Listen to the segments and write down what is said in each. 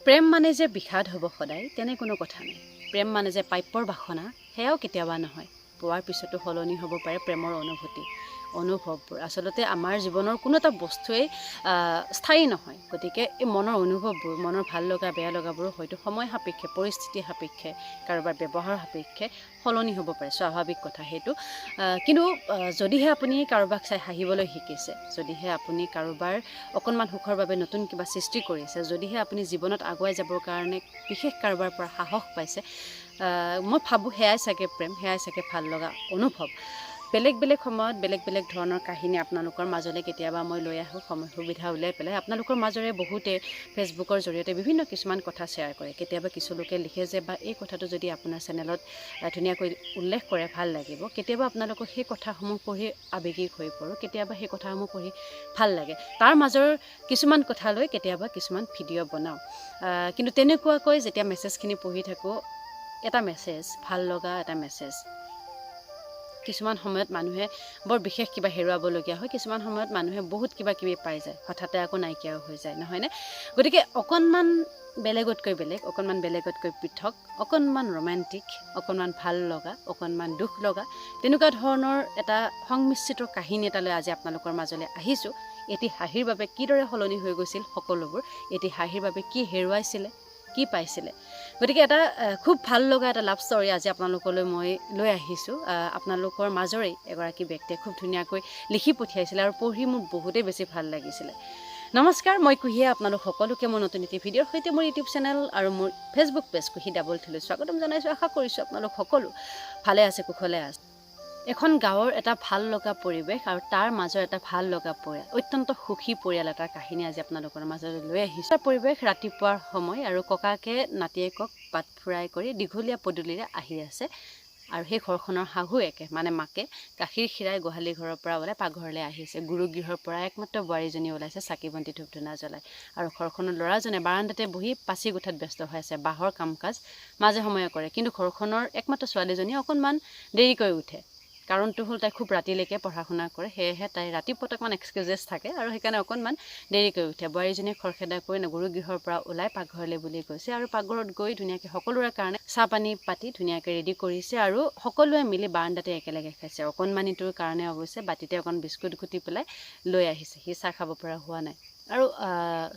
প্ৰেম মানে যে বিষাদ হ'ব সদায় তেনে কোনো কথা নাই। প্ৰেম মানে যে প্ৰাপ্যৰ বাসনা সেয়াও কেতিয়াবা নহয়। পোৱাৰ পিছতো সলনি হ'ব পাৰে প্ৰেমৰ অনুভূতি, অনুভৱবোৰ। আচলতে আমাৰ জীৱনৰ কোনো এটা বস্তুৱেই স্থায়ী নহয়। গতিকে এই মনৰ অনুভৱবোৰ, মনৰ ভাল লগা বেয়া লগাবোৰো হয়তো সময় সাপেক্ষে, পৰিস্থিতি সাপেক্ষে, কাৰোবাৰ ব্যৱহাৰ সাপেক্ষে সলনি হ'ব পাৰে, স্বাভাৱিক কথা সেইটো। কিন্তু যদিহে আপুনি কাৰোবাক চাই হাঁহিবলৈ শিকিছে, যদিহে আপুনি কাৰোবাৰ অকণমান সুখৰ বাবে নতুন কিবা সৃষ্টি কৰিছে, যদিহে আপুনি জীৱনত আগুৱাই যাবৰ কাৰণে বিশেষ কাৰোবাৰ পৰা সাহস পাইছে, মই ভাবোঁ সেয়াই চাগে প্ৰেম, সেয়াই চাগে ভাল লগা অনুভৱ। বেলেগ বেলেগ সময়ত বেলেগ বেলেগ ধৰণৰ কাহিনী আপোনালোকৰ মাজলৈ কেতিয়াবা মই লৈ আহোঁ, সময় সুবিধা উলিয়াই পেলাই। আপোনালোকৰ মাজৰে বহুতে ফেচবুকৰ জৰিয়তে বিভিন্ন কিছুমান কথা শ্বেয়াৰ কৰে। কেতিয়াবা কিছু লোকে লিখে যে বা এই কথাটো যদি আপোনাৰ চেনেলত ধুনীয়াকৈ উল্লেখ কৰে ভাল লাগিব। কেতিয়াবা আপোনালোকৰ সেই কথাসমূহ পঢ়ি আৱেগিক হৈ পৰোঁ, কেতিয়াবা সেই কথাসমূহ পঢ়ি ভাল লাগে। তাৰ মাজৰ কিছুমান কথা লৈ কেতিয়াবা কিছুমান ভিডিঅ' বনাওঁ। কিন্তু তেনেকুৱাকৈ যেতিয়া মেছেজখিনি পঢ়ি থাকোঁ, এটা মেছেজ, ভাল লগা এটা মেছেজ, কিছুমান সময়ত মানুহে বৰ বিশেষ কিবা হেৰুৱাবলগীয়া হয়, কিছুমান সময়ত মানুহে বহুত কিবা কিবি পাই যায়, হঠাতে আকৌ নাইকিয়াও হৈ যায়, নহয়নে? গতিকে অকণমান বেলেগতকৈ বেলেগ, অকণমান বেলেগতকৈ পৃথক, অকণমান ৰোমেণ্টিক, অকণমান ভাল লগা, অকণমান দুখ লগা তেনেকুৱা ধৰণৰ এটা সংমিশ্ৰিত কাহিনী এটালৈ আজি আপোনালোকৰ মাজলৈ আহিছোঁ। এটি হাঁহিৰ বাবে কিদৰে সলনি হৈ গৈছিল সকলোবোৰ, এটি হাঁহিৰ বাবে কি হেৰুৱাইছিলে, কি পাইছিলে। গতিকে এটা খুব ভাল লগা এটা লাভ ষ্টৰী আজি আপোনালোকলৈ মই লৈ আহিছোঁ। আপোনালোকৰ মাজৰেই এগৰাকী ব্যক্তিয়ে খুব ধুনীয়াকৈ লিখি পঠিয়াইছিলে আৰু পঢ়ি মোৰ বহুতেই বেছি ভাল লাগিছিলে। নমস্কাৰ, মই কুহিয়ে আপোনালোক সকলোকে মোৰ নতুন এটি ভিডিঅ'ৰ সৈতে মোৰ ইউটিউব চেনেল আৰু মোৰ ফেচবুক পেজ কুহি ডাবল থ্ৰীলৈ স্বাগতম জনাইছোঁ। আশা কৰিছোঁ আপোনালোক সকলো ভালে আছে, কুশলে আছে। এখন গাঁৱৰ এটা ভাল লগা পৰিৱেশ আৰু তাৰ মাজৰ এটা ভাল লগা পৰিয়াল, অত্যন্ত সুখী পৰিয়াল এটাৰ কাহিনী আজি আপোনালোকৰ মাজলৈ লৈ আহিছোঁ। পৰিৱেশ ৰাতিপুৱাৰ সময় আৰু ককাকে নাতিয়েকক পাত ফুৰাই কৰি দীঘলীয়া পদূলিৰে আহি আছে আৰু সেই ঘৰখনৰ শাহুৱেকে মানে মাকে গাখীৰ খীৰাই গোহালি ঘৰৰ পৰা ওলাই পাকঘৰলৈ আহিছে। গুৰুগৃহৰ পৰা একমাত্ৰ বোৱাৰীজনী ওলাইছে চাকি বন্তি ধূপ ধূনা জ্বলাই আৰু ঘৰখনৰ ল'ৰাজনে বাৰাণ্ডাতে বহি পাচি গোঠাত ব্যস্ত হৈ আছে। বাঁহৰ কাম কাজ মাজে সময়ে কৰে, কিন্তু ঘৰখনৰ একমাত্ৰ ছোৱালীজনীয়ে অকণমান দেৰিকৈ উঠে। কাৰণটো হ'ল তাই খুব ৰাতিলৈকে পঢ়া শুনা কৰে, সেয়েহে তাই ৰাতিপুৱা অকণমান এক্সকিউজেছ থাকে আৰু সেইকাৰণে অকণমান দেৰিকৈ উঠে। বোৱাৰীজনীয়ে খৰখেদা কৰি গুৰুগৃহৰ পৰা ওলাই পাকঘৰলৈ বুলি গৈছে আৰু পাকঘৰত গৈ ধুনীয়াকৈ সকলোৰে কাৰণে চাহ পানী পাতি ধুনীয়াকৈ ৰেডি কৰিছে আৰু সকলোৱে মিলি বাৰাণ্ডাতে একেলগে খাইছে। অকণমানিটোৰ কাৰণে অৱশ্যে বাতিতে অকণ বিস্কুট ঘুটি পেলাই লৈ আহিছে, সি চাহ খাব পৰা হোৱা নাই আৰু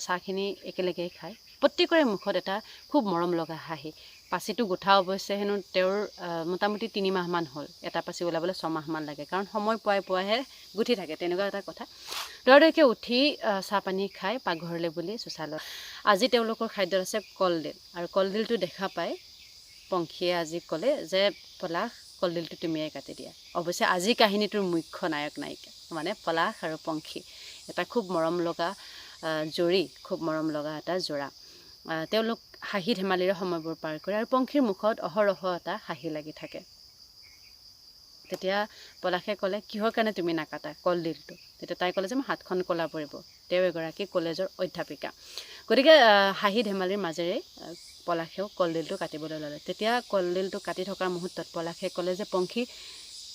চাহখিনি একেলগেই খায়। প্ৰত্যেকৰে মুখত এটা খুব মৰম লগা হাঁহি। পাচিটো গোঠা অৱশ্যে হেনো তেওঁৰ মোটামুটি 3 মাহমান হ'ল, এটা পাচি ওলাবলৈ 6 মাহমান লাগে, কাৰণ সময় পোৱাই পোৱাইহে গুঠি থাকে, তেনেকুৱা এটা কথা। দৰাদৰিকৈ উঠি চাহ পানী খাই পাকঘৰলৈ বুলি চোচালত আজি তেওঁলোকৰ খাদ্যত আছে কলডিল আৰু কলডিলটো দেখা পাই পংখীয়ে আজি ক'লে যে পলাশ, কলডিলটো তুমিয়ে কাটি দিয়া। অৱশ্যে আজি কাহিনীটোৰ মুখ্য নায়ক নায়িকা মানে পলাশ আৰু পংখী, এটা খুব মৰম লগা জৰী, খুব মৰম লগা এটা যোৰা। তেওঁলোক হাঁহি ধেমালিৰে সময়বোৰ পাৰ কৰে আৰু পংখীৰ মুখত অহৰহ এটা হাঁহি লাগি থাকে। তেতিয়া পলাশে ক'লে, কিহৰ কাৰণে তুমি নাকাটা কলডিলটো? তেতিয়া তাই ক'লে যে মোৰ হাতখন ক'লা পৰিব। তেওঁ এগৰাকী কলেজৰ অধ্যাপিকা। গতিকে হাঁহি ধেমালিৰ মাজেৰে পলাশেও কলডিলটো কাটিবলৈ ল'লে। তেতিয়া কলডিলটো কাটি থকাৰ মুহূৰ্তত পলাশে ক'লে যে পংখী,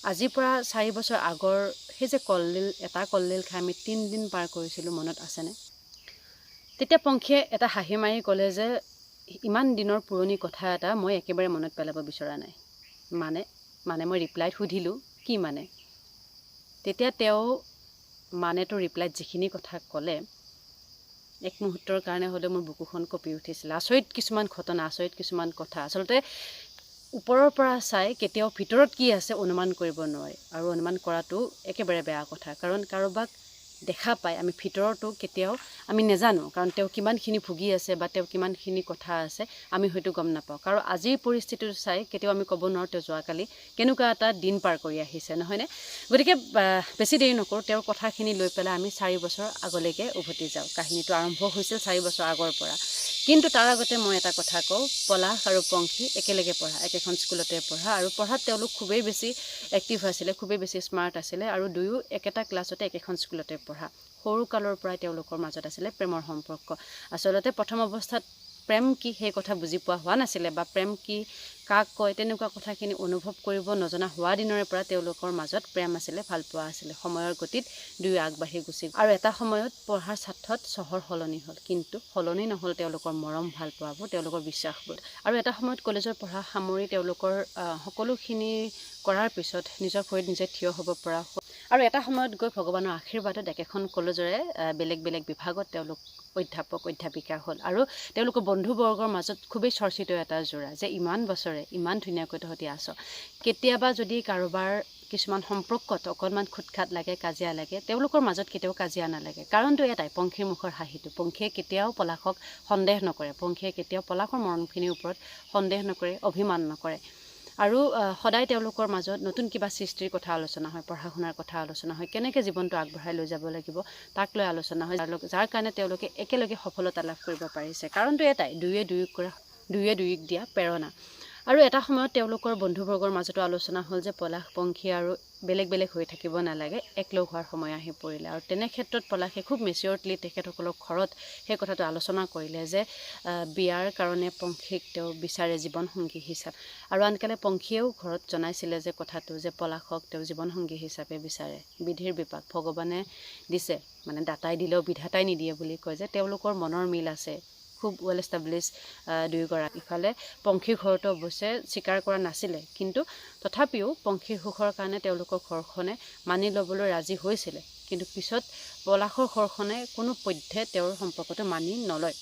আজিৰ পৰা 4 বছৰ আগৰ সেই যে কলডিল, এটা কলডিল খাই আমি 3 দিন পাৰ কৰিছিলোঁ, মনত আছেনে? তেতিয়া পংখীয়ে এটা হাঁহি মাৰি ক'লে যে ইমান দিনৰ পুৰণি কথা এটা মই একেবাৰে মনত পেলাব বিচৰা নাই। মানে মই ৰিপ্লাইত সুধিলোঁ কি মানে? তেতিয়া তেওঁ মানেটো ৰিপ্লাইত যিখিনি কথা ক'লে, এক মুহূৰ্তৰ কাৰণে হ'লেও মোৰ বুকুখন কঁপি উঠিছিলে। আচৰিত কিছুমান ঘটনা, আচৰিত কিছুমান কথা। আচলতে ওপৰৰ পৰা চাই কেতিয়াও ভিতৰত কি আছে অনুমান কৰিব নোৱাৰি আৰু অনুমান কৰাটো একেবাৰে বেয়া কথা, কাৰণ কাৰোবাক দেখা পাই আমি ভিতৰতো কেতিয়াও আমি নেজানো, কাৰণ তেওঁ কিমানখিনি ভুগি আছে বা তেওঁ কিমানখিনি কথা আছে আমি হয়তো গম নাপাওঁ। কাৰণ আজিৰ পৰিস্থিতিটো চাই কেতিয়াও আমি ক'ব নোৱাৰোঁ তেওঁ যোৱাকালি কেনেকুৱা এটা দিন পাৰ কৰি আহিছে, নহয়নে? গতিকে বেছি দেৰি নকৰোঁ, তেওঁৰ কথাখিনি লৈ পেলাই আমি 4 বছৰ আগলৈকে উভতি যাওঁ। কাহিনীটো আৰম্ভ হৈছিল 4 বছৰ আগৰ পৰা, কিন্তু তাৰ আগতে মই এটা কথা কওঁ, পলাশ আৰু পংখী একেলগে পঢ়া, একেখন স্কুলতে পঢ়া আৰু পঢ়াত তেওঁলোক খুবেই বেছি এক্টিভ আছিলে, খুবেই বেছি স্মাৰ্ট আছিলে আৰু দুয়ো একেটা ক্লাছতে একেখন স্কুলতে পঢ়া। সৰু কালৰ পৰাই তেওঁলোকৰ মাজত আছিলে প্ৰেমৰ সম্পৰ্ক। আচলতে প্ৰথম অৱস্থাত প্ৰেম কি সেই কথা বুজি পোৱা হোৱা নাছিলে বা প্ৰেম কি কাক কয় তেনেকুৱা কথাখিনি অনুভৱ কৰিব নজনা হোৱা দিনৰে পৰা তেওঁলোকৰ মাজত প্ৰেম আছিলে, ভালপোৱা আছিলে। সময়ৰ গতিত দুয়ো আগবাঢ়ি গুচি আৰু এটা সময়ত পঢ়াৰ স্বাৰ্থত চহৰ সলনি হ'ল, কিন্তু সলনি নহ'ল তেওঁলোকৰ মৰম ভালপোৱাবোৰ, তেওঁলোকৰ বিশ্বাসবোৰ। আৰু এটা সময়ত কলেজৰ পঢ়া সামৰি তেওঁলোকৰ সকলোখিনি কৰাৰ পিছত নিজৰ ভৰিত নিজে থিয় হ'ব পৰা আৰু এটা সময়ত গৈ ভগৱানৰ আশীৰ্বাদত একেখন কলেজৰে বেলেগ বেলেগ বিভাগত তেওঁলোক অধ্যাপক অধ্যাপিকা হ'ল আৰু তেওঁলোকৰ বন্ধুবৰ্গৰ মাজত খুবেই চৰ্চিত এটা যোৰা যে ইমান বছৰে ইমান ধুনীয়াকৈ তহঁতি আছ। কেতিয়াবা যদি কাৰোবাৰ কিছুমান সম্পৰ্কত অকণমান খুটখাট লাগে, কাজিয়া লাগে, তেওঁলোকৰ মাজত কেতিয়াও কাজিয়া নালাগে। কাৰণটো এটাই, পংখীৰ মুখৰ হাঁহিটো। পংখীয়ে কেতিয়াও পলাশক সন্দেহ নকৰে, পংখীয়ে কেতিয়াও পলাশৰ মৰমখিনিৰ ওপৰত সন্দেহ নকৰে, অভিমান নকৰে। আৰু সদায় তেওঁলোকৰ মাজত নতুন কিবা সৃষ্টিৰ কথা আলোচনা হয়, পঢ়া শুনাৰ কথা আলোচনা হয়, কেনেকৈ জীৱনটো আগবঢ়াই লৈ যাব লাগিব তাক লৈ আলোচনা হয়, যাৰ কাৰণে তেওঁলোকে একেলগে সফলতা লাভ কৰিব পাৰিছে। কাৰণটো এটাই, দুয়ে দুয়োক কৰা, দুয়ে দুয়োক দিয়া প্ৰেৰণা। আৰু এটা সময়ত তেওঁলোকৰ বন্ধুবৰ্গৰ মাজতো আলোচনা হ'ল যে পলাশ পংখী আৰু বেলেগ বেলেগ হৈ থাকিব নালাগে, একলগ হোৱাৰ সময় আহি পৰিলে। আৰু তেনে ক্ষেত্ৰত পলাশে খুব মেচিয়ৰলি তেখেতসকলৰ ঘৰত সেই কথাটো আলোচনা কৰিলে যে বিয়াৰ কাৰণে পংখীক তেওঁ বিচাৰে জীৱনসংগী হিচাপে। আৰু আনকালে পংখীয়েও ঘৰত জনাইছিলে যে কথাটো যে পলাশক তেওঁ জীৱনসংগী হিচাপে বিচাৰে। বিধিৰ বিপাক ভগৱানে দিছে, মানে দাতাই দিলেও বিধাতাই নিদিয়ে বুলি কয় যে তেওঁলোকৰ মনৰ মিল আছে, খুব ৱেল এষ্টাব্লিছ দুয়োগৰাকী। ইফালে পংখীৰ ঘৰতো অৱশ্যে স্বীকাৰ কৰা নাছিলে, কিন্তু তথাপিও পংখীৰ সুখৰ কাৰণে তেওঁলোকৰ ঘৰখনে মানি ল'বলৈ ৰাজি হৈছিলে। কিন্তু পিছত পলাশৰ ঘৰখনে কোনো পধ্যে তেওঁৰ সম্পৰ্কটো মানি নলয়।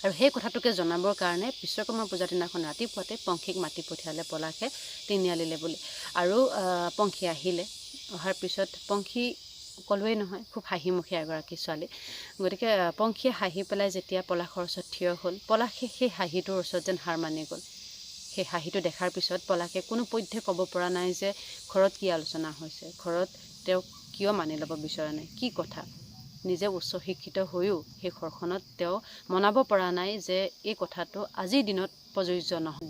আৰু সেই কথাটোকে জনাবৰ কাৰণে বিশ্বকৰ্মা পূজাৰ দিনাখন ৰাতিপুৱাতে পংখীক মাতি পঠিয়ালে পলাশে তিনিআলিলে বুলি। আৰু পংখী আহিলে। অহাৰ পিছত পংখী ক'লোৱেই নহয়, খুব হাঁহিমুখীয়া এগৰাকী ছোৱালী। গতিকে পংখীয়ে হাঁহি পেলাই যেতিয়া পলাশৰ ওচৰত থিয় হ'ল, পলাশে সেই হাঁহিটোৰ ওচৰত যেন হাৰ মানি গ'ল। সেই হাঁহিটো দেখাৰ পিছত পলাশে কোনো পধ্যে ক'ব পৰা নাই যে ঘৰত কি আলোচনা হৈছে, ঘৰত তেওঁক কিয় মানি ল'ব বিচৰা নাই, কি কথা। নিজে উচ্চ শিক্ষিত হৈও সেই ঘৰখনত তেওঁ মনাব পৰা নাই যে এই কথাটো আজিৰ দিনত প্ৰযোজ্য নহয়।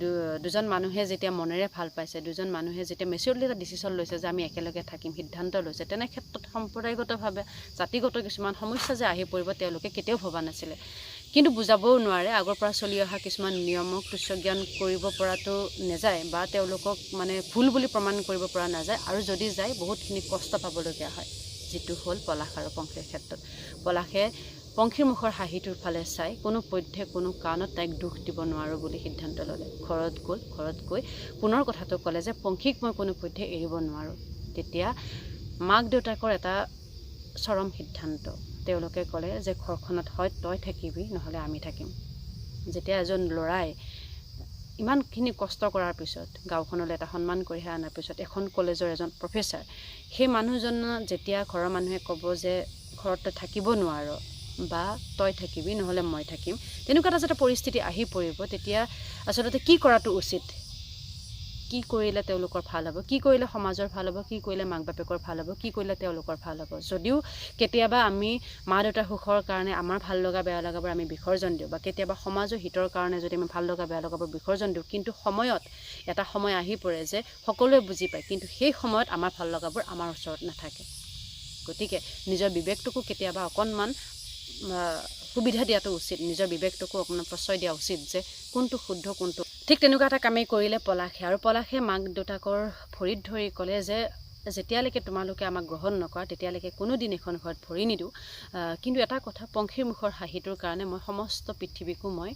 দুজন মানুহে যেতিয়া মনেৰে ভাল পাইছে, দুজন মানুহে যেতিয়া মেচিয়ৰলি এটা ডিচিশ্যন লৈছে যে আমি একেলগে থাকিম, সিদ্ধান্ত লৈছে, তেনে ক্ষেত্ৰত সম্প্ৰদায়গতভাৱে জাতিগত কিছুমান সমস্যা যে আহি পৰিব তেওঁলোকে কেতিয়াও ভবা নাছিলে। কিন্তু বুজাবও নোৱাৰে, আগৰ পৰা চলি অহা কিছুমান নিয়মক তুচ্ছজ্ঞান কৰিব পৰাটো নাযায় বা তেওঁলোকক মানে ভুল বুলি প্ৰমাণ কৰিব পৰা নাযায়। আৰু যদি যায় বহুতখিনি কষ্ট পাবলগীয়া হয়, যিটো হ'ল পলাশ আৰু পংখীৰ ক্ষেত্ৰত। পলাশে পংখীৰ মুখৰ হাঁহিটোৰ ফালে চাই কোনো পধ্যে কোনো কাৰণত তাইক দুখ দিব নোৱাৰোঁ বুলি সিদ্ধান্ত ল'লে। ঘৰত গ'ল, ঘৰত গৈ পুনৰ কথাটো ক'লে যে পংখীক মই কোনো পধ্যে এৰিব নোৱাৰোঁ। তেতিয়া মাক দেউতাকৰ এটা চৰম সিদ্ধান্ত, তেওঁলোকে ক'লে যে ঘৰখনত হয় তই থাকিবি, নহ'লে আমি থাকিম। যেতিয়া এজন ল'ৰাই ইমানখিনি কষ্ট কৰাৰ পিছত, গাঁওখনলৈ এটা সন্মান কঢ়িয়াই অনাৰ পিছত, এখন কলেজৰ এজন প্ৰফেচাৰ, সেই মানুহজনক যেতিয়া ঘৰৰ মানুহে ক'ব যে ঘৰত তই থাকিব নোৱাৰ বা তই থাকিবি নহ'লে মই থাকিম, তেনেকুৱা এটা যেতিয়া পৰিস্থিতি আহি পৰিব, তেতিয়া আচলতে কি কৰাটো উচিত, কি কৰিলে তেওঁলোকৰ ভাল হ'ব, কি কৰিলে সমাজৰ ভাল হ'ব, কি কৰিলে মাক বাপেকৰ ভাল হ'ব, কি কৰিলে তেওঁলোকৰ ভাল হ'ব। যদিও কেতিয়াবা আমি মা দেউতাৰ সুখৰ কাৰণে আমাৰ ভাল লগা বেয়া লগাবোৰ আমি বিসৰ্জন দিওঁ, বা কেতিয়াবা সমাজৰ হিতৰ কাৰণে যদি আমি ভাল লগা বেয়া লগাবোৰ বিসৰ্জন দিওঁ, কিন্তু সময়ত এটা সময় আহি পৰে যে সকলোৱে বুজি পায়, কিন্তু সেই সময়ত আমাৰ ভাল লগাবোৰ আমাৰ ওচৰত নাথাকে। গতিকে নিজৰ বিবেকটোকো কেতিয়াবা অকণমান সুবিধা দিয়াটো উচিত, নিজৰ বিবেকটোকো অকণমান প্ৰশ্ৰয় দিয়া উচিত যে কোনটো শুদ্ধ কোনটো ঠিক। তেনেকুৱা এটা কামেই কৰিলে পলাশে। আৰু পলাশে মাক দেউতাকৰ ভৰিত ধৰি ক'লে যে যেতিয়ালৈকে তোমালোকে আমাক গ্ৰহণ নকৰা তেতিয়ালৈকে কোনোদিন এখন ঘৰত ভৰি নিদিওঁ, কিন্তু এটা কথা, পংখীৰ মুখৰ হাঁহিটোৰ কাৰণে মই সমস্ত পৃথিৱীকো মই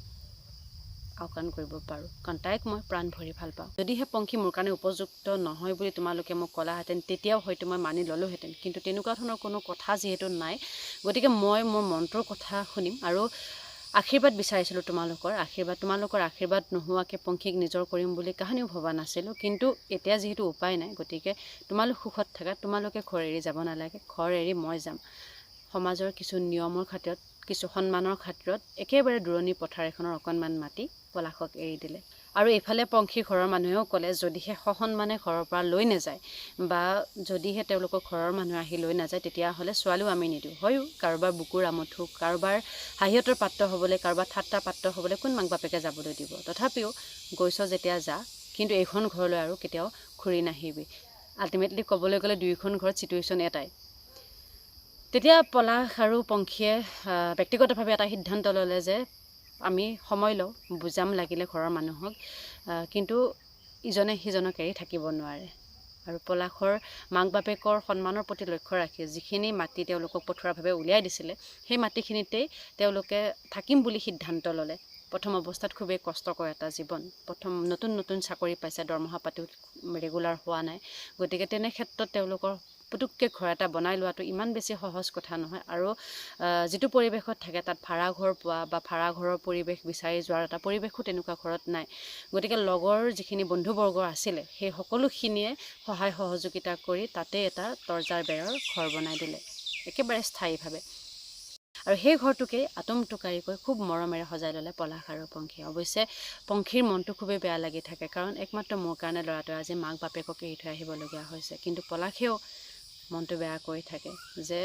আওকাণ কৰিব পাৰোঁ, কাৰণ তাইক মই প্ৰাণ ভৰি ভাল পাওঁ। যদিহে পংখী মোৰ কাৰণে উপযুক্ত নহয় বুলি তোমালোকে মোক ক'লাহেঁতেন, তেতিয়াও হয়তো মই মানি ল'লোহেঁতেন, কিন্তু তেনেকুৱা ধৰণৰ কোনো কথা যিহেতু নাই, গতিকে মই মোৰ মনটোৰ কথা শুনিম আৰু আশীৰ্বাদ বিচাৰিছিলোঁ তোমালোকৰ আশীৰ্বাদ। তোমালোকৰ আশীৰ্বাদ নোহোৱাকৈ পংখীক নিজৰ কৰিম বুলি কাহানিও ভবা নাছিলোঁ, কিন্তু এতিয়া যিহেতু উপায় নাই, গতিকে তোমালোক সুখত থাকা, তোমালোকে ঘৰ এৰি যাব নালাগে, ঘৰ এৰি মই যাম। সমাজৰ কিছু নিয়মৰ খাতিৰত, কিছু সন্মানৰ খাতিৰত একেবাৰে দূৰণি পথাৰ এখনৰ অকণমান মাটি পলাশক এৰি দিলে। আৰু এইফালে পংখীৰ ঘৰৰ মানুহেও ক'লে যদিহে সসন্মানে ঘৰৰ পৰা লৈ নাযায় বা যদিহে তেওঁলোকৰ ঘৰৰ মানুহ আহি লৈ নাযায়, তেতিয়াহ'লে ছোৱালীও আমি নিদিওঁ। হয়ো কাৰোবাৰ বুকুৰ আমঠু, কাৰোবাৰ হাঁহিহঁতৰ পাত্ৰ হ'বলৈ, কাৰোবাৰ ঠাট্টাৰ পাত্ৰ হ'বলৈ কোন মাক বাপেকে যাবলৈ দিব? তথাপিও গৈছ যেতিয়া যা, কিন্তু এইখন ঘৰলৈ আৰু কেতিয়াও ঘূৰি নাহিবি। আল্টিমেটলি ক'বলৈ গ'লে দুয়োখন ঘৰত চিটুৱেশ্যন এটাই। তেতিয়া পলাশ আৰু পংখীয়ে ব্যক্তিগতভাৱে এটা সিদ্ধান্ত ল'লে যে আমি সময় লওঁ, বুজাম লাগিলে ঘৰৰ মানুহক, কিন্তু ইজনে সিজনক এৰি থাকিব নোৱাৰে। আৰু পলাশৰ মাক বাপেকৰ সন্মানৰ প্ৰতি লক্ষ্য ৰাখি যিখিনি মাটি তেওঁলোকক পথৰুৱাভাৱে উলিয়াই দিছিলে, সেই মাটিখিনিতেই তেওঁলোকে থাকিম বুলি সিদ্ধান্ত ল'লে। প্ৰথম অৱস্থাত খুবেই কষ্টকৰ এটা জীৱন, প্ৰথম নতুন নতুন চাকৰি পাইছে, দৰমহা পাতিও ৰেগুলাৰ হোৱা নাই, গতিকে তেনে ক্ষেত্ৰত তেওঁলোকৰ পুতুককৈ ঘৰ এটা বনাই লোৱাটো ইমান বেছি সহজ কথা নহয়। আৰু যিটো পৰিৱেশত থাকে তাত ভাড়াঘৰ পোৱা বা ভাড়াঘৰৰ পৰিৱেশ বিচাৰি যোৱাৰ এটা পৰিৱেশো তেনেকুৱা ঘৰত নাই। গতিকে লগৰ যিখিনি বন্ধুবৰ্গ আছিলে সেই সকলোখিনিয়ে সহায় সহযোগিতা কৰি তাতে এটা তৰ্জাৰ বেৰৰ ঘৰ বনাই দিলে একেবাৰে স্থায়ীভাৱে। আৰু সেই ঘৰটোকেই আটোম টোকাৰিকৈ খুব মৰমেৰে সজাই ল'লে পলাশ আৰু পংখী। অৱশ্যে পংখীৰ মনটো খুবেই বেয়া লাগি থাকে, কাৰণ একমাত্ৰ মোৰ কাৰণে ল'ৰাটোৱে আজি মাক বাপেকক এৰি থৈ আহিবলগীয়া হৈছে। কিন্তু পলাশেও মনটো বেয়া কৰি থাকে যে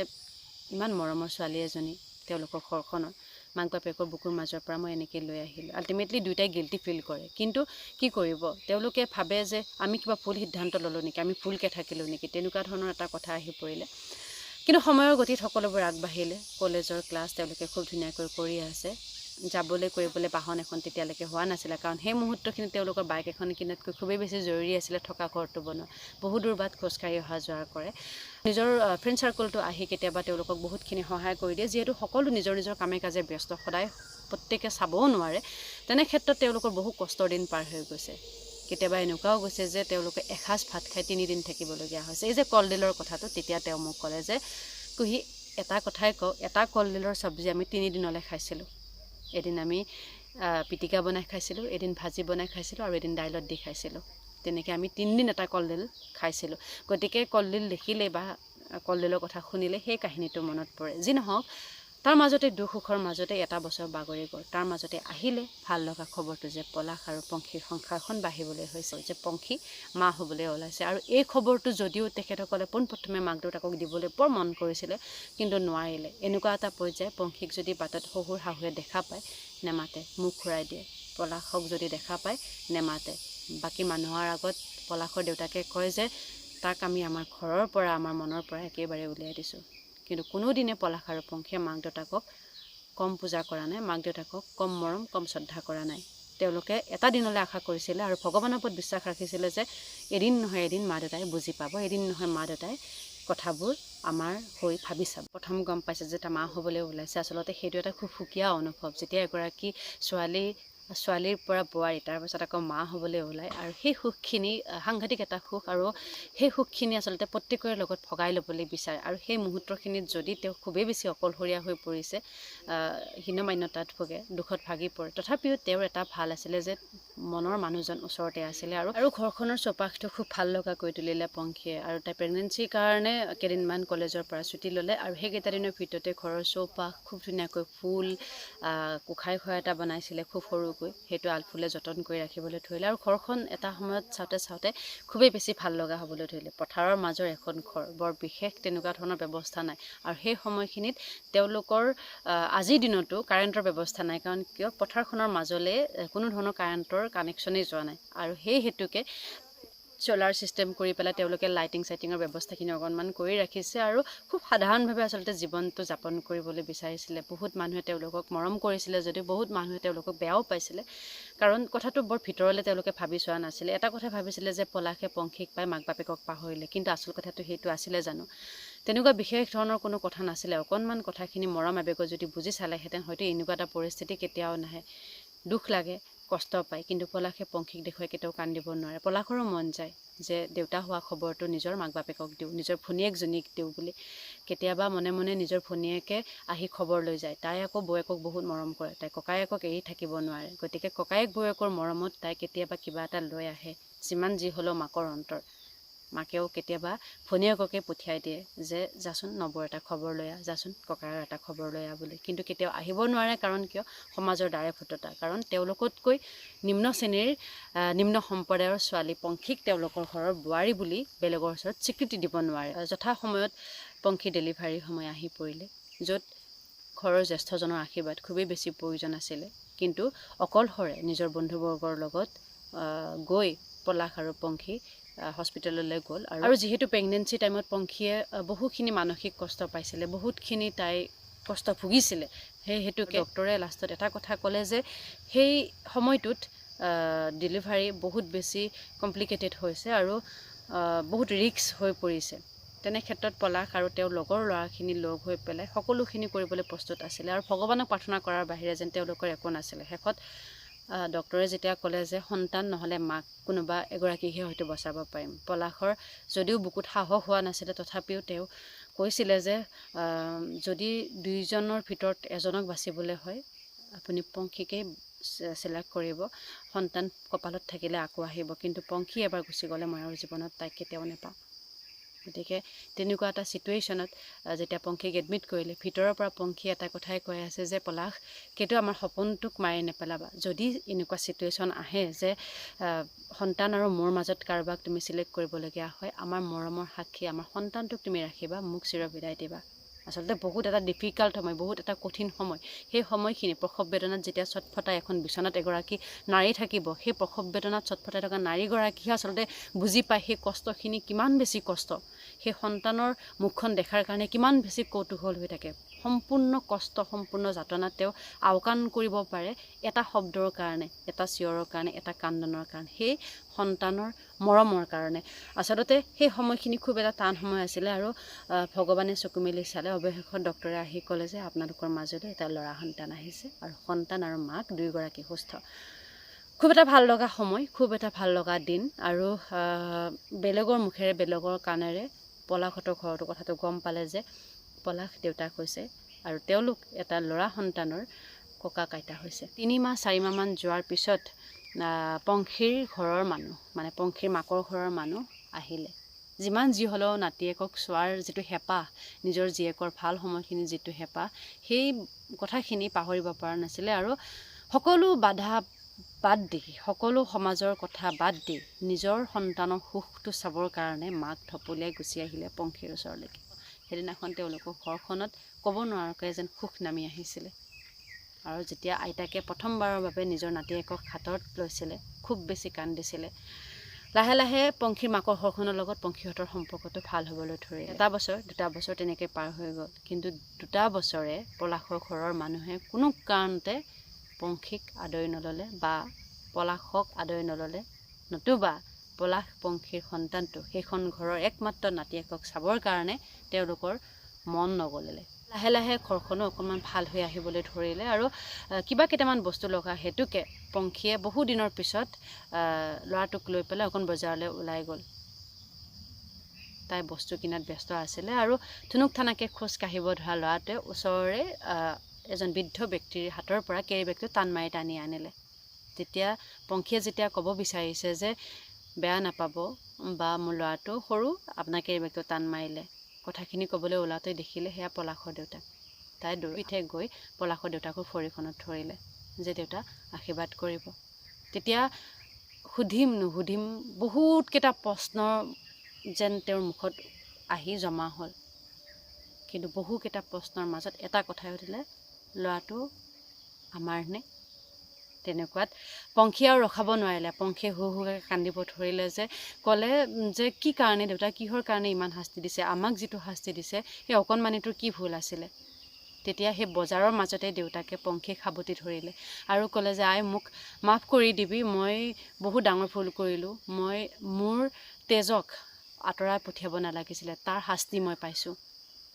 ইমান মৰমৰ ছোৱালী এজনী তেওঁলোকৰ ঘৰখনৰ মাক বাপেকৰ বুকুৰ মাজৰ পৰা মই এনেকৈ লৈ আহিলোঁ। আল্টিমেটলি দুয়োটাই গিল্টি ফিল কৰে, কিন্তু কি কৰিব, তেওঁলোকে ভাবে যে আমি কিবা ভুল সিদ্ধান্ত ল'লোঁ নেকি, আমি ভুলকৈ থাকিলোঁ নেকি, তেনেকুৱা ধৰণৰ এটা কথা আহি পৰিলে। কিন্তু সময়ৰ গতিত সকলোবোৰ আগবাঢ়িলে। কলেজৰ ক্লাছ তেওঁলোকে খুব ধুনীয়াকৈ কৰি আছে। যাবলৈ কৰিবলৈ বাহন এখন তেতিয়ালৈকে হোৱা নাছিলে, কাৰণ সেই মুহূৰ্তখিনিত তেওঁলোকৰ বাইক এখন কিনাতকৈ খুবেই বেছি জৰুৰী আছিলে থকা ঘৰটো বনোৱা। বহু দূৰ বাট খোজকাঢ়ি অহা যোৱা কৰে। নিজৰ ফ্ৰেণ্ড চাৰ্কলটো আহি কেতিয়াবা তেওঁলোকক বহুতখিনি সহায় কৰি দিয়ে, যিহেতু সকলো নিজৰ নিজৰ কামে কাজে ব্যস্ত, সদায় প্ৰত্যেকে চাবও নোৱাৰে। তেনে ক্ষেত্ৰত তেওঁলোকৰ বহু কষ্টৰ দিন পাৰ হৈ গৈছে। কেতিয়াবা এনেকুৱাও গৈছে যে তেওঁলোকে এসাঁজ ভাত খাই তিনিদিন থাকিবলগীয়া হৈছে। এই যে কলডিলৰ কথাটো, তেতিয়া তেওঁ মোক ক'লে যে কুহি এটা কথাই কওঁ, এটা কলডিলৰ চব্জি আমি তিনিদিনলৈ খাইছিলোঁ। এদিন আমি পিটিকা বনাই খাইছিলোঁ, এদিন ভাজি বনাই খাইছিলোঁ আৰু এদিন দাইলত দি খাইছিলোঁ। তেনেকৈ আমি তিনিদিন এটা কলডিল খাইছিলোঁ। গতিকে কলডিল দেখিলে বা কলডিলৰ কথা শুনিলে সেই কাহিনীটো মনত পৰে। যি নহওক, তাৰ মাজতে দুখ সুখৰ মাজতে এটা বছৰ বাগৰি গ'ল। তাৰ মাজতে আহিলে ভাল লগা খবৰটো যে পলাশ আৰু পংখীৰ সংসাৰখন বাঢ়িবলৈ হৈছে, যে পংখী মা হ'বলৈ ওলাইছে। আৰু এই খবৰটো যদিও তেখেতসকলে পোনপ্ৰথমে মাক দেউতাকক দিবলৈ বৰ মন কৰিছিলে, কিন্তু নোৱাৰিলে। এনেকুৱা এটা পৰ্যায়, পংখীক যদি বাটত শহুৰ শাহুৱে দেখা পায় নেমাতে, মুখ ঘূৰাই দিয়ে। পলাশক যদি দেখা পায় নেমাতে। বাকী মানুহৰ আগত পলাশৰ দেউতাকে কয় যে তাক আমি আমাৰ ঘৰৰ পৰা, আমাৰ মনৰ পৰা একেবাৰে উলিয়াই দিছোঁ। কিন্তু কোনোদিনে পলাশ আৰু পংখীয়ে মাক দেউতাকক কম পূজা কৰা নাই, মাক দেউতাকক কম মৰম, কম শ্ৰদ্ধা কৰা নাই। তেওঁলোকে এটা দিনলৈ আশা কৰিছিলে আৰু ভগৱানৰ ওপৰত বিশ্বাস ৰাখিছিলে যে এদিন নহয় এদিন মা দেউতাই বুজি পাব, এদিন নহয় মা দেউতাই কথাবোৰ আমাৰ হৈ ভাবি চাব। প্ৰথম গম পাইছে যে তাৰ মা হ'বলৈ ওলাইছে। আচলতে সেইটো এটা খুব সুকীয়া অনুভৱ, যেতিয়া এগৰাকী ছোৱালীৰ পৰা বোৱাৰী, তাৰপাছত আকৌ মা হ'বলৈ ওলায়। আৰু সেই সুখখিনি সাংঘাতিক এটা সুখ, আৰু সেই সুখখিনি আচলতে প্ৰত্যেকৰে লগত ভগাই ল'বলৈ বিচাৰে। আৰু সেই মুহূৰ্তখিনিত যদি তেওঁ খুবেই বেছি অকলশৰীয়া হৈ পৰিছে, হীনমান্যতাত ভোগে, দুখত ভাগি পৰে, তথাপিও তেওঁৰ এটা ভাল আছিলে যে মনৰ মানুহজন ওচৰতে আছিলে। আৰু ঘৰখনৰ চৌপাশটো খুব ভাল লগা কৰি তুলিলে পংখীয়ে। আৰু তাই প্ৰেগনেঞ্চিৰ কাৰণে কেইদিনমান কলেজৰ পৰা ছুটি ল'লে, আৰু সেইকেইটা দিনৰ ভিতৰতে ঘৰৰ চৌপাশ খুব ধুনীয়াকৈ ফুল, কোঠাই ঘৰ এটা বনাইছিলে খুব সৰুকৈ, সেইটো আলফুলে যতন কৰি ৰাখিবলৈ ধৰিলে। আৰু ঘৰখন এটা সময়ত চাওঁতে চাওঁতে খুবেই বেছি ভাল লগা হ'বলৈ ধৰিলে। পথাৰৰ মাজৰ এখন ঘৰ, বৰ বিশেষ তেনেকুৱা ধৰণৰ ব্যৱস্থা নাই। আৰু সেই সময়খিনিত তেওঁলোকৰ আজিৰ দিনতো কাৰেণ্টৰ ব্যৱস্থা নাই, কাৰণ কিয়, পথাৰখনৰ মাজলৈ কোনো ধৰণৰ কাৰেণ্টৰ কানেকশ্যনেই যোৱা নাই। আৰু সেই হেতুকে চ'লাৰ ছিষ্টেম কৰি পেলাই তেওঁলোকে লাইটিং চাইটিঙৰ ব্যৱস্থাখিনি অকণমান কৰি ৰাখিছে। আৰু খুব সাধাৰণভাৱে আচলতে জীৱনটো যাপন কৰিবলৈ বিচাৰিছিলে। বহুত মানুহে তেওঁলোকক মৰম কৰিছিলে যদিও বহুত মানুহে তেওঁলোকক বেয়াও পাইছিলে, কাৰণ কথাটো বৰ ভিতৰলৈ তেওঁলোকে ভাবি চোৱা নাছিলে। এটা কথা ভাবিছিলে যে পলাশে পংখীক পাই মাক বাপেকক পাহৰিলে, কিন্তু আচল কথাটো সেইটো আছিলে জানো? তেনেকুৱা বিশেষ ধৰণৰ কোনো কথা নাছিলে। অকণমান কথাখিনি মৰম আৱেগত যদি বুজি চালেহেঁতেন হয়তো এনেকুৱা এটা পৰিস্থিতি কেতিয়াও নাহে। দুখ লাগে, কষ্ট পায়, কিন্তু পলাশে পংখীক দেখুৱাই কেতিয়াও কান্দিব নোৱাৰে। পলাশৰো মন যায় যে দেউতা হোৱা খবৰটো নিজৰ মাক বাপেকক দিওঁ, নিজৰ ভনীয়েকজনীক দিওঁ বুলি। কেতিয়াবা মনে মনে নিজৰ ভনীয়েকে আহি খবৰ লৈ যায়। তাই আকৌ বৌয়েকক বহুত মৰম কৰে, তাই ককায়েকক এৰি থাকিব নোৱাৰে। গতিকে ককায়েক বৌয়েকৰ মৰমত তাই কেতিয়াবা কিবা এটা লৈ আহে, যিমান যি হ'লেও মাকৰ অন্তৰ। মাকেও কেতিয়াবা ভনীয়েককে পঠিয়াই দিয়ে যে যাচোন নবৌৰ এটা খবৰ লৈ আহ, যাচোন ককায়ৰ এটা খবৰ লৈ আহ বুলি। কিন্তু কেতিয়াও আহিব নোৱাৰে, কাৰণ কিয়, সমাজৰ দায়বদ্ধতা। কাৰণ তেওঁলোকতকৈ নিম্ন শ্ৰেণীৰ, নিম্ন সম্প্ৰদায়ৰ ছোৱালী পংখীক তেওঁলোকৰ ঘৰৰ বোৱাৰী বুলি বেলেগৰ ওচৰত স্বীকৃতি দিব নোৱাৰে। যথা সময়ত পংখী ডেলিভাৰীৰ সময় আহি পৰিলে, য'ত ঘৰৰ জ্যেষ্ঠজনৰ আশীৰ্বাদ খুবেই বেছি প্ৰয়োজন আছিলে। কিন্তু অকলশৰে নিজৰ বন্ধুবৰ্গৰ লগত গৈ পলাশ আৰু পংখী হস্পিটেললৈ গ'ল। আৰু যিহেতু প্ৰেগনেঞ্চি টাইমত পংখীয়ে বহুখিনি মানসিক কষ্ট পাইছিলে, বহুতখিনি তাই কষ্ট ভুগিছিলে, সেই হেতুকে ডক্টৰে লাষ্টত এটা কথা ক'লে যে সেই সময়টোত ডেলিভাৰী বহুত বেছি কমপ্লিকেটেড হৈছে আৰু বহুত ৰিস্ক হৈ পৰিছে। তেনে ক্ষেত্ৰত পলাশ আৰু তেওঁৰ লগৰ ল'ৰাখিনি লগ হৈ পেলাই সকলোখিনি কৰিবলৈ প্ৰস্তুত আছিলে আৰু ভগৱানক প্ৰাৰ্থনা কৰাৰ বাহিৰে যেন তেওঁলোকৰ একো নাছিলে। শেষত ডক্টৰে যেতিয়া ক'লে যে সন্তান নহ'লে মাক কোনোবা এগৰাকীকহে হয়তো বচাব পাৰিম, পলাশৰ যদিও বুকুত সাহস হোৱা নাছিলে তথাপিও তেওঁ কৈছিলে যে যদি দুইজনৰ ভিতৰত এজনক বাচিবলৈ হয় আপুনি পংখীকেই চিলেক্ট কৰিব, সন্তান কপালত থাকিলে আকৌ আহিব, কিন্তু পংখী এবাৰ গুচি গ'লে মই আৰু জীৱনত তাইক কেতিয়াও নাপাওঁ। গতিকে তেনেকুৱা এটা ছিটুৱেশ্যনত যেতিয়া পংখীক এডমিট কৰিলে, ভিতৰৰ পৰা পংখী এটা কথাই কৈ আছে যে পলাশ, কেতিয়াও আমাৰ সপোনটোক মাৰি নেপেলাবা। যদি এনেকুৱা ছিটুৱেশ্যন আহে যে সন্তান আৰু মোৰ মাজত কাৰোবাক তুমি চিলেক্ট কৰিবলগীয়া হয়, আমাৰ মৰমৰ সাক্ষী আমাৰ সন্তানটোক তুমি ৰাখিবা, মোক চিৰ বিদায় দিবা। আচলতে বহুত এটা ডিফিকাল্ট সময়, বহুত এটা কঠিন সময়। সেই সময়খিনি প্ৰসৱ বেদনাত যেতিয়া ছটফটাই এখন বিচনাত এগৰাকী নাৰী থাকিব, সেই প্ৰসৱ বেদনাত ছটফটাই থকা নাৰীগৰাকীহে আচলতে বুজি পায় সেই কষ্টখিনি কিমান বেছি কষ্ট, সেই সন্তানৰ মুখখন দেখাৰ কাৰণে কিমান বেছি কৌতূহল হৈ থাকে। সম্পূৰ্ণ কষ্ট, সম্পূৰ্ণ যাতনা তেওঁ আওকাণ কৰিব পাৰে এটা শব্দৰ কাৰণে, এটা চিঞৰৰ কাৰণে, এটা কান্দনৰ কাৰণে, সেই সন্তানৰ মৰমৰ কাৰণে। আচলতে সেই সময়খিনি খুব এটা টান সময় আছিলে আৰু ভগৱানে চকু মেলি চালে। অৱশেষত ডক্টৰে আহি ক'লে যে আপোনালোকৰ মাজলৈ এটা ল'ৰা সন্তান আহিছে আৰু সন্তান আৰু মাক দুয়োগৰাকী সুস্থ। খুব এটা ভাল লগা সময়, খুব এটা ভাল লগা দিন। আৰু বেলেগৰ মুখেৰে, বেলেগৰ কাণেৰে পলাশহঁতৰ ঘৰতো কথাটো গম পালে যে পলাশ দেউতাক হৈছে আৰু তেওঁলোক এটা ল'ৰা সন্তানৰ ককাক আইতা হৈছে। 3 মাহ 4 মাহমান যোৱাৰ পিছত পংখীৰ ঘৰৰ মানুহ, মানে পংখীৰ মাকৰ ঘৰৰ মানুহ আহিলে। যিমান যি হ'লেও নাতিয়েকক চোৱাৰ যিটো হেঁপাহ, নিজৰ জীয়েকৰ ভাল সময়খিনি যিটো হেঁপাহ, সেই কথাখিনি পাহৰিব পৰা নাছিলে। আৰু সকলো বাধা বাদ দি, সকলো সমাজৰ কথা বাদ দি নিজৰ সন্তানৰ সুখটো চাবৰ কাৰণে মাক ঢপলিয়াই গুচি আহিলে পংখীৰ ওচৰলৈকে। সেইদিনাখন তেওঁলোকৰ ঘৰখনত ক'ব নোৱাৰাকৈ যেন সুখ নামি আহিছিলে। আৰু যেতিয়া আইতাকে প্ৰথমবাৰৰ বাবে নিজৰ নাতিয়েকক হাতত লৈছিলে, খুব বেছি কান্দিছিলে। লাহে লাহে পংখীৰ মাকৰ ঘৰখনৰ লগত পংখীহঁতৰ সম্পৰ্কটো ভাল হ'বলৈ ধৰিলে। 1 বছৰ 2 বছৰ তেনেকৈ পাৰ হৈ গ'ল। কিন্তু 2 বছৰে পলাশৰ ঘৰৰ মানুহে কোনো কাৰণতে পংখীক আদৰি নল'লে বা পলাশক আদৰি নল'লে, নতুবা পলাশ পংখীৰ সন্তানটো সেইখন ঘৰৰ একমাত্ৰ নাতিয়েকক চাবৰ কাৰণে তেওঁলোকৰ মন নগ'লে। লাহে লাহে ঘৰখনো অকণমান ভাল হৈ আহিবলৈ ধৰিলে। আৰু কিবা কেইটামান বস্তু লগা হেতুকে পংখীয়ে বহু দিনৰ পিছত ল'ৰাটোক লৈ পেলাই অকণ বজাৰলৈ ওলাই গ'ল। তাই বস্তু কিনাত ব্যস্ত আছিলে আৰু থুনুক থানাকৈ খোজ কাঢ়িব ধৰা ল'ৰাটোৱে ওচৰৰে এজন বৃদ্ধ ব্যক্তিৰ হাতৰ পৰা কেৰি বেগটো টান মাৰি টানি আনিলে। তেতিয়া পংখীয়ে যেতিয়া ক'ব বিচাৰিছে যে বেয়া নাপাব বা মোৰ ল'ৰাটো সৰু, আপোনাৰ কেৰি বেগটো টান মাৰিলে, কথাখিনি ক'বলৈ ওলাওঁতে দেখিলে সেয়া পলাশৰ দেউতাক। তাই দৌৰিথে গৈ পলাশৰ দেউতাকৰ ভৰিখনত ধৰিলে যে দেউতা আশীৰ্বাদ কৰিব। তেতিয়া সুধিম নুসুধিম বহুতকেইটা প্ৰশ্ন যেন তেওঁৰ মুখত আহি জমা হ'ল। কিন্তু বহুকেইটা প্ৰশ্নৰ মাজত এটা কথাই সুধিলে, ল'ৰাটো আমাৰ নে? তেনেকুৱাত পংখীয়ে আৰু ৰখাব নোৱাৰিলে। পংখীয়ে হু হুকৈ কান্দিব ধৰিলে যে ক'লে যে কি কাৰণে দেউতা, কিহৰ কাৰণে ইমান শাস্তি দিছে, আমাক যিটো শাস্তি দিছে সেই অকণমানিটোৰ কি ভুল আছিলে? তেতিয়া সেই বজাৰৰ মাজতে দেউতাকে পংখীক সাৱটি ধৰিলে আৰু ক'লে যে আই মোক মাফ কৰি দিবি, মই বহুত ডাঙৰ ভুল কৰিলোঁ, মই মোৰ তেজক আঁতৰাই পঠিয়াব নালাগিছিলে, তাৰ শাস্তি মই পাইছোঁ,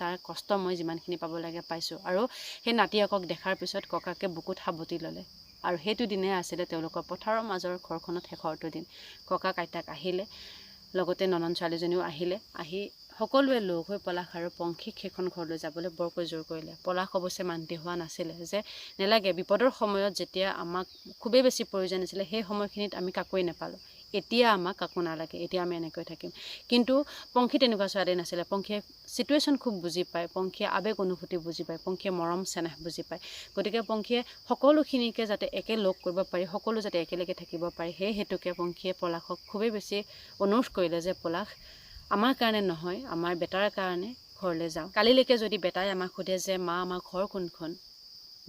তাৰ কষ্ট মই যিমানখিনি পাব লাগে পাইছোঁ। আৰু সেই নাতিয়েকক দেখাৰ পিছত ককাকে বুকুত সাৱটি ল'লে। আৰু সেইটো দিনেই আছিলে তেওঁলোকৰ পথাৰৰ মাজৰ ঘৰখনত শেষৰটো দিন। ককাক আইতাক আহিলে, লগতে ননন ছোৱালীজনীও আহিলে। আহি সকলোৱে লগ হৈ পলাশ আৰু পংখীক সেইখন ঘৰলৈ যাবলৈ বৰকৈ জোৰ কৰিলে। পলাশ অৱশ্যে মান্তি হোৱা নাছিলে যে নেলাগে, বিপদৰ সময়ত যেতিয়া আমাক খুবেই বেছি প্ৰয়োজন আছিলে সেই সময়খিনিত আমি কাকোৱেই নাপালোঁ, এতিয়া আমাক কাকো নালাগে, এতিয়া আমি এনেকৈ থাকিম। কিন্তু পংখী তেনেকুৱা ছোৱালী নাছিলে। পংখীয়ে ছিটুৱেশ্যন খুব বুজি পায়, পংখীয়ে আৱেগ অনুভূতি বুজি পায়, পংখীয়ে মৰম চেনেহ বুজি পায়। গতিকে পংখীয়ে সকলোখিনিকে যাতে একে লগ কৰিব পাৰি, সকলো যাতে একেলগে থাকিব পাৰি, সেই হেতুকে পংখীয়ে পলাশক খুবেই বেছি অনুৰোধ কৰিলে যে পলাশ আমাৰ কাৰণে নহয়, আমাৰ বেটাৰ কাৰণে ঘৰলৈ যাওঁ। কালিলৈকে যদি বেটাই আমাক সোধে যে মা আমাৰ ঘৰ কোনখন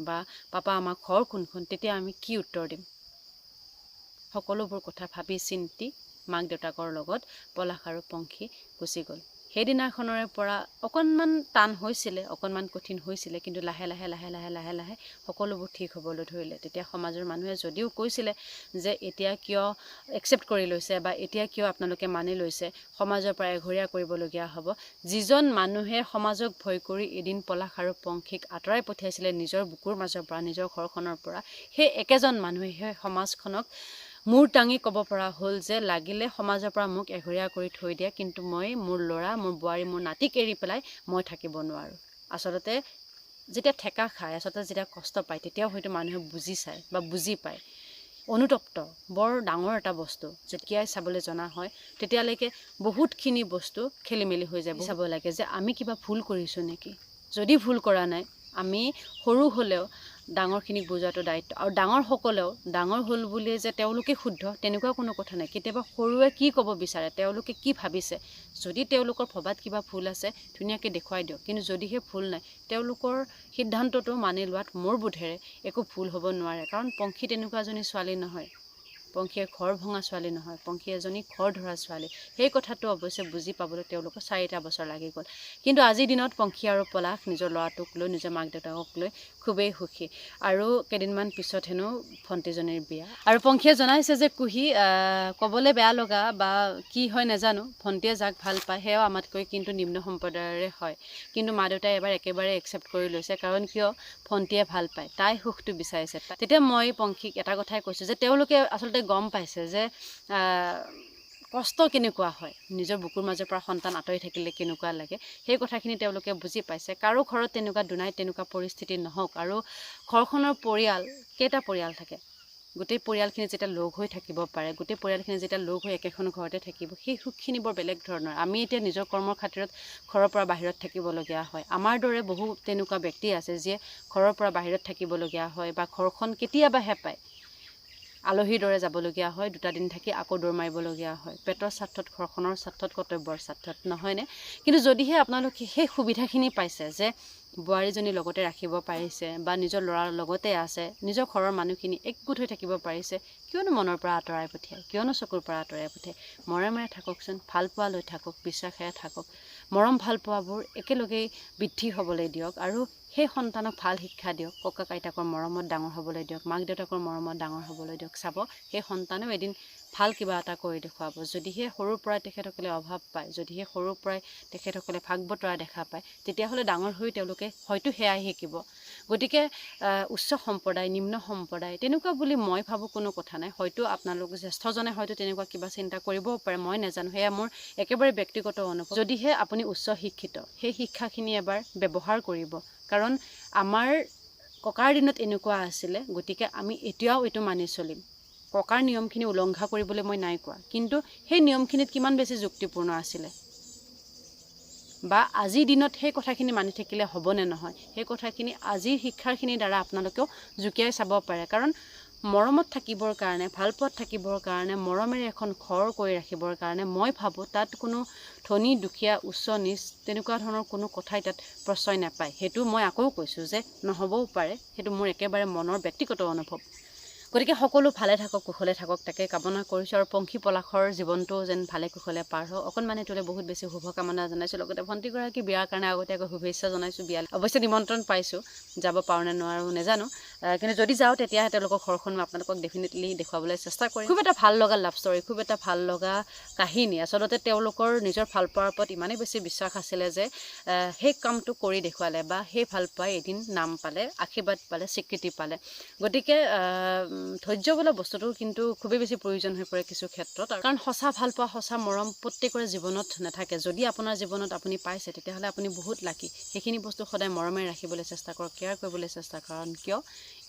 বা পাপা আমাৰ ঘৰ কোনখন, তেতিয়া আমি কি উত্তৰ দিম? সকলোবোৰ কথা ভাবি চিন্তি মাক দেউতাকৰ লগত পলাশ আৰু পংখী গুচি গ'ল। সেইদিনাখনৰে পৰা অকণমান টান হৈছিলে, অকণমান কঠিন হৈছিলে, কিন্তু লাহে লাহে লাহে লাহে লাহে লাহে সকলোবোৰ ঠিক হ'বলৈ ধৰিলে। তেতিয়া সমাজৰ মানুহে যদিও কৈছিলে যে এতিয়া কিয় একচেপ্ট কৰি লৈছে বা এতিয়া কিয় আপোনালোকে মানি লৈছে, সমাজৰ পৰা এঘৰীয়া কৰিবলগীয়া হ'ব। যিজন মানুহে সমাজক ভয় কৰি এদিন পলাশ আৰু পংখীক আঁতৰাই পঠিয়াইছিলে নিজৰ বুকুৰ মাজৰ পৰা, নিজৰ ঘৰখনৰ পৰা, সেই একেজন মানুহে সেই সমাজখনক মূৰ দাঙি ক'ব পৰা হ'ল যে লাগিলে সমাজৰ পৰা মোক এঘৰীয়া কৰি থৈ দিয়া, কিন্তু মই মোৰ ল'ৰা, মোৰ বোৱাৰী, মোৰ নাতিক এৰি পেলাই মই থাকিব নোৱাৰোঁ। আচলতে যেতিয়া ঠেকা খায়, আচলতে যেতিয়া কষ্ট পায়, তেতিয়াও হয়তো মানুহে বুজি চায় বা বুজি পায়। অনুতপ্ত বৰ ডাঙৰ এটা বস্তু, যেতিয়াই চাবলৈ জনা হয় তেতিয়ালৈকে বহুতখিনি বস্তু খেলি মেলি হৈ যায়। চাব লাগে যে আমি কিবা ভুল কৰিছোঁ নেকি। যদি ভুল কৰা নাই, আমি সৰু হ'লেও ডাঙৰখিনিক বুজোৱাটো দায়িত্ব। আৰু ডাঙৰসকলেও ডাঙৰ হ'ল বুলিয়ে যে তেওঁলোকে শুদ্ধ তেনেকুৱা কোনো কথা নাই। কেতিয়াবা সৰুৱে কি ক'ব বিচাৰে, তেওঁলোকে কি ভাবিছে, যদি তেওঁলোকৰ ভবাত কিবা ভুল আছে ধুনীয়াকৈ দেখুৱাই দিয়ক। কিন্তু যদিহে ভুল নাই, তেওঁলোকৰ সিদ্ধান্তটো মানি লোৱাত মোৰ বোধেৰে একো ভুল হ'ব নোৱাৰে। কাৰণ পংখী তেনেকুৱা এজনী ছোৱালী নহয়, পংখীয়ে ঘৰ ভঙা ছোৱালী নহয়, পংখী এজনী ঘৰ ধৰা ছোৱালী। সেই কথাটো অৱশ্যে বুজি পাবলৈ তেওঁলোকৰ 4টা বছৰ লাগি গ'ল। কিন্তু আজিৰ দিনত পংখী আৰু পলাশ নিজৰ ল'ৰাটোক লৈ, নিজৰ মাক দেউতাকক লৈ খুবেই সুখী। আৰু কেইদিনমান পিছত হেনো ভণ্টিজনীৰ বিয়া। আৰু পংখীয়ে জনাইছে যে কুহি, ক'বলৈ বেয়া লগা বা কি হয় নাজানো, ভণ্টিয়ে যাক ভাল পায় সেয়াও আমাতকৈ কিন্তু নিম্ন সম্প্ৰদায়ৰে হয়, কিন্তু মা দেউতাই এবাৰ একেবাৰে একচেপ্ট কৰি লৈছে। কাৰণ কিয়, ভণ্টিয়ে ভাল পায়, তাই সুখটো বিচাৰিছে। তেতিয়া মই পংখীক এটা কথাই কৈছোঁ যে তেওঁলোকে আচলতে গম পাইছে যে কষ্ট কেনেকুৱা হয়, নিজৰ বুকুৰ মাজৰ পৰা সন্তান আঁতৰি থাকিলে কেনেকুৱা লাগে, সেই কথাখিনি তেওঁলোকে বুজি পাইছে। কাৰো ঘৰত তেনেকুৱা দুনাই তেনেকুৱা পৰিস্থিতি নহওক। আৰু ঘৰখনৰ পৰিয়াল কেইটা পৰিয়াল থাকে, গোটেই পৰিয়ালখিনি যেতিয়া লগ হৈ থাকিব পাৰে, গোটেই পৰিয়ালখিনি যেতিয়া লগ হৈ একেখন ঘৰতে থাকিব, সেই সুখখিনি বৰ বেলেগ ধৰণৰ। আমি এতিয়া নিজৰ কৰ্মৰ খাতিৰত ঘৰৰ পৰা বাহিৰত থাকিবলগীয়া হয়। আমাৰ দৰে বহু তেনেকুৱা ব্যক্তি আছে যিয়ে ঘৰৰ পৰা বাহিৰত থাকিবলগীয়া হয় বা ঘৰখন কেতিয়াবাহে পায়, আলহীৰ দৰে যাবলগীয়া হয়, দুটা দিন থাকি আকৌ দৌৰ মাৰিবলগীয়া হয়, পেটৰ স্বাৰ্থত, ঘৰখনৰ স্বাৰ্থত, কৰ্তব্যৰ স্বাৰ্থত, নহয়নে? কিন্তু যদিহে আপোনালোকে সেই সুবিধাখিনি পাইছে যে বোৱাৰীজনী লগতে ৰাখিব পাৰিছে বা নিজৰ ল'ৰাৰ লগতে আছে, নিজৰ ঘৰৰ মানুহখিনি একগোট হৈ থাকিব পাৰিছে, কিয়নো মনৰ পৰা আঁতৰাই পঠিয়ায়, কিয়নো চকুৰ পৰা আঁতৰাই পঠিয়ায়? মৰমেৰে থাককচোন, ভাল পোৱা লৈ থাকক, বিশ্বাসেৰে থাকক, মৰম ভাল পোৱাবোৰ একেলগেই বৃদ্ধি হ'বলৈ দিয়ক। আৰু সেই সন্তানক ভাল শিক্ষা দিয়ক, ককাক আইতাকৰ মৰমত ডাঙৰ হ'বলৈ দিয়ক, মাক দেউতাকৰ মৰমত ডাঙৰ হ'বলৈ দিয়ক। চাব সেই সন্তানেও এদিন ভাল কিবা এটা কৰি দেখুৱাব। যদিহে সৰুৰ পৰাই তেখেতসকলে অভাৱ পায়, যদিহে সৰুৰ পৰাই তেখেতসকলে ভাগ বতৰা দেখা পায়, তেতিয়াহ'লে ডাঙৰ হৈ তেওঁলোকে হয়তো সেয়াই শিকিব। গতিকে উচ্চ সম্প্ৰদায়, নিম্ন সম্প্ৰদায় তেনেকুৱা বুলি মই ভাবোঁ কোনো কথা নাই। হয়তো আপোনালোক জ্যেষ্ঠজনে হয়তো তেনেকুৱা কিবা চিন্তা কৰিবও পাৰে, মই নাজানো, সেয়া মোৰ একেবাৰে ব্যক্তিগত অনুভৱ। যদিহে আপুনি উচ্চ শিক্ষিত, সেই শিক্ষাখিনি এবাৰ ব্যৱহাৰ কৰিব। কাৰণ আমাৰ ককাৰ দিনত এনেকুৱা আছিলে, গতিকে আমি এতিয়াও এইটো মানি চলিম। ককাৰ নিয়মখিনি উলংঘা কৰিবলৈ মই নাই কোৱা, কিন্তু সেই নিয়মখিনিত কিমান বেছি যুক্তিপূৰ্ণ আছিলে বা আজিৰ দিনত সেই কথাখিনি মানি থাকিলে হ'বনে নহয়, সেই কথাখিনি আজিৰ শিক্ষাখিনিৰ দ্বাৰা আপোনালোকেও জুকিয়াই চাব পাৰে। কাৰণ মৰমত থাকিবৰ কাৰণে, ভালপোৱাত থাকিবৰ কাৰণে, মৰমেৰে এখন ঘৰ কৰি ৰাখিবৰ কাৰণে মই ভাবোঁ তাত কোনো ধনী দুখীয়া উচ্চ নীচ তেনেকুৱা ধৰণৰ কোনো কথাই তাত প্ৰশ্ৰয় নাপায়। সেইটো মই আকৌ কৈছোঁ যে নহ'বও পাৰে, সেইটো মোৰ একেবাৰে মনৰ ব্যক্তিগত অনুভৱ। গতিকে সকলো ভালে থাকক, কুশলে থাকক, তাকে কামনা কৰিছোঁ। আৰু পংখী পলাশৰ জীৱনটো যেন ভালে কুশলে পাৰ হওক, অকণমানিটোলৈ বহুত বেছি শুভকামনা জনাইছোঁ। লগতে ভণ্টিগৰাকী বিয়াৰ কাৰণে আগতীয়াকৈ শুভেচ্ছা জনাইছোঁ। বিয়ালৈ অৱশ্যে নিমন্ত্ৰণ পাইছোঁ, যাব পাৰোঁ নে নোৱাৰোঁ নাজানো, কিন্তু যদি যাওঁ তেতিয়াহে তেওঁলোকৰ ঘৰখন মই আপোনালোকক ডেফিনেটলি দেখুৱাবলৈ চেষ্টা কৰিম। খুব এটা ভাল লগা লাভ ষ্টৰী, খুব এটা ভাল লগা কাহিনী। আচলতে তেওঁলোকৰ নিজৰ ভালপোৱাৰ ওপৰত ইমানেই বেছি বিশ্বাস আছিলে যে সেই কামটো কৰি দেখুৱালে বা সেই ভালপোৱাই এদিন নাম পালে, আশীৰ্বাদ পালে, স্বীকৃতি পালে। গতিকে ধৈৰ্য বোলা বস্তুটো কিন্তু খুবেই বেছি প্ৰয়োজন হৈ পৰে কিছু ক্ষেত্ৰত। কাৰণ সঁচা ভালপোৱা, সঁচা মৰম প্ৰত্যেকৰে জীৱনত নাথাকে। যদি আপোনাৰ জীৱনত আপুনি পাইছে, তেতিয়াহ'লে আপুনি বহুত লাকি। সেইখিনি বস্তু সদায় মৰমেৰে ৰাখিবলৈ চেষ্টা কৰক, কেয়াৰ কৰিবলৈ চেষ্টা কৰক। কাৰণ কিয়,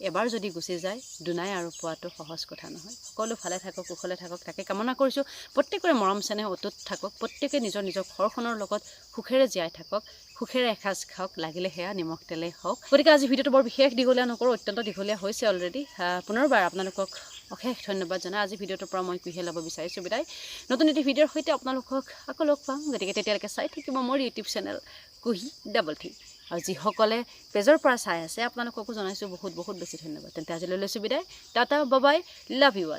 এবাৰ যদি গুচি যায় দুনাই আৰু পোৱাটো সহজ কথা নহয়। সকলো ভালে থাকক, কুশলে থাকক, তাকে কামনা কৰিছোঁ। প্ৰত্যেকৰে মৰম চেনেহ অটুট থাকক, প্ৰত্যেকে নিজৰ নিজৰ ঘৰখনৰ লগত সুখেৰে জীয়াই থাকক, সুখেৰে এসাঁজ খাওক, লাগিলে সেয়া নিমখ তেলেই হওক। গতিকে আজি ভিডিঅ'টো বৰ বিশেষ দীঘলীয়া নকৰোঁ, অত্যন্ত দীঘলীয়া হৈছে অলৰেডি। পুনৰবাৰ আপোনালোকক অশেষ ধন্যবাদ জনাই আজি ভিডিঅ'টোৰ পৰা মই কুহিয়ে ল'ব বিচাৰিছোঁ বিদায়। নতুন এটি ভিডিঅ'ৰ সৈতে আপোনালোকক আকৌ লগ পাম। গতিকে তেতিয়ালৈকে চাই থাকিব মোৰ ইউটিউব চেনেল কুহি ডাবল থ্ৰী। আৰু যিসকলে পেজৰ পৰা চাই আছে আপোনালোককো জনাইছোঁ বহুত বহুত বেছি ধন্যবাদ। তেন্তে আজিলৈ লৈছোঁ বিদায়। Tata, bye, love you all.